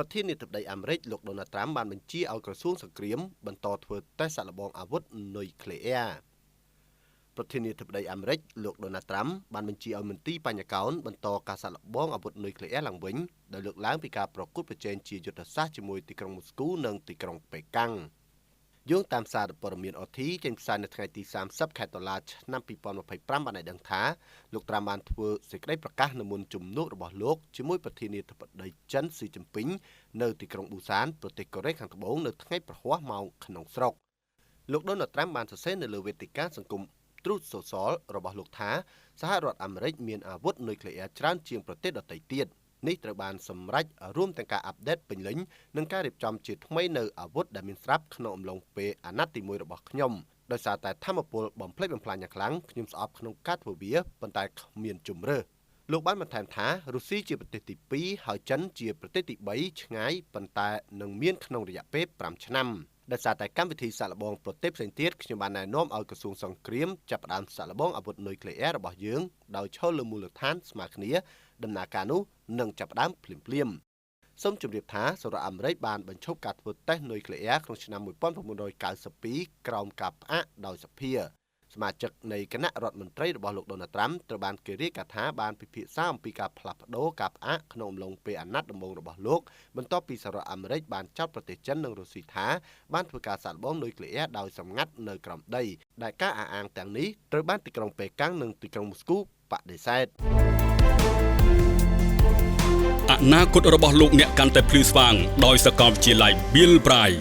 ប្រធានាធិបតីអាមេរិកលោកដូណាល់ត្រាំបានបញ្ជាឲ្យក្រសួងសង្គ្រាមបន្តធ្វើតេស្តសាកល្បងអាវុធនុយក្លេអ៊ែរប្រធានាធិបតីអាមេរិកលោកដូណាល់ត្រាំបានបញ្ជាឲ្យមន្ទីរបញ្ញកោណបន្តការសាកល្បងអាវុធនុយក្លេអ៊ែរឡើងវិញដោយលើកឡើងពីការប្រកួតប្រជែងជាយុទ្ធសាស្ត្រជាមួយទីក្រុងមូស្គូនិងទីក្រុងប៉េកាំងយោងតាមសារព័ត៌មាន RT ចេញផ្សាយនៅថ្ងៃទី30ខែតុលាឆ្នាំ2025បានឲ្យដឹងថាលោកត្រាំបានធ្វើសេចក្តីប្រកាសនៅមុនជំនួបរបស់លោកជាមួយប្រធានាធិបតីចិនស៊ីជីនពីងនៅទីក្រុងប៊ូសានប្រទេសកូរ៉េខាងត្បូងនៅថ្ងៃព្រហស្បតិ៍ម៉ោងក្នុងស្រុកលោកដូណាល់ត្រាំបានសរសេរនៅលើវេទិកាសង្គម Truth Social របស់លោកថាសហរដ្ឋអាមេរិកមានអាវុធនុយក្លេអ៊ែរច្រើនជាងប្រទេសដទៃទៀតនេះត្រូវបានសម្រេចរួមទាំងការ update ពេញលេញនិងការរៀបចំជាថ្មីនៅអាវុធដែលមានស្រាប់ក្នុងអំឡុងពេលអាណត្តិទី1របស់ខ្ញុំដោយសារតែធម្មពលបំផ្លិចបំផ្លាញយ៉ាងខ្លាំងខ្ញុំស្អប់ក្នុងការធ្វើវាប៉ុន្តែគ្មានជម្រើសលោកបានបន្ថែមថារុស្ស៊ីជាប្រទេសទី2ហើយចិនជាប្រទេសទី3ឆ្ងាយប៉ុន្តែនឹងមានក្នុងរយៈពេល5ឆ្នាំដោយសារតែកម្មវិធីសាកល្បងប្រទេសផ្សេងទៀតខ្ញុំបានណែនាំឲ្យក្រសួងសង្គ្រាមចាប់ផ្ដើមសាកល្បងអាវុធនុយក្លេអ៊ែររបស់យើងដោយឈរលើមូលដ្ឋានស្មើគ្នាដំណើរការនោះនឹងចាប់ផ្ដើមភ្លាមៗសូមជម្រាបថាសហរដ្ឋអាមេរិកបានបញ្ឈប់ការធ្វើតេស្តនុយក្លេអ៊ែរក្នុងឆ្នាំ1992ក្រោមការផ្អាកដោយសភាសមាជិកនៃគណៈរដ្ឋមន្ត្រីរបស់លោកដូណាល់ត្រាំត្រូវបានគេរាយការណ៍ថាបានពិភាក្សាអំពីការផ្លាស់ប្ដូរការផ្អាកក្នុងអំឡុងពេលអាណត្តិដំបូងរបស់លោកបន្ទាប់ពីសហរដ្ឋអាមេរិកបានចោទប្រទេសចិននិងរុស្ស៊ីថាបានធ្វើការសាកល្បងនុយក្លេអ៊ែរដោយសម្ងាត់នៅក្រោមដីដែលការអះអាងទាំងនេះត្រូវបានទីក្រុងប៉េកាំងនិងទីក្រុងមូស្គូបដិសេធ អនាគតរបស់លោកអ្នកកាន់តែភ្លឺស្វាងដោយសាកលវិទ្យាល័យ Bill Bright។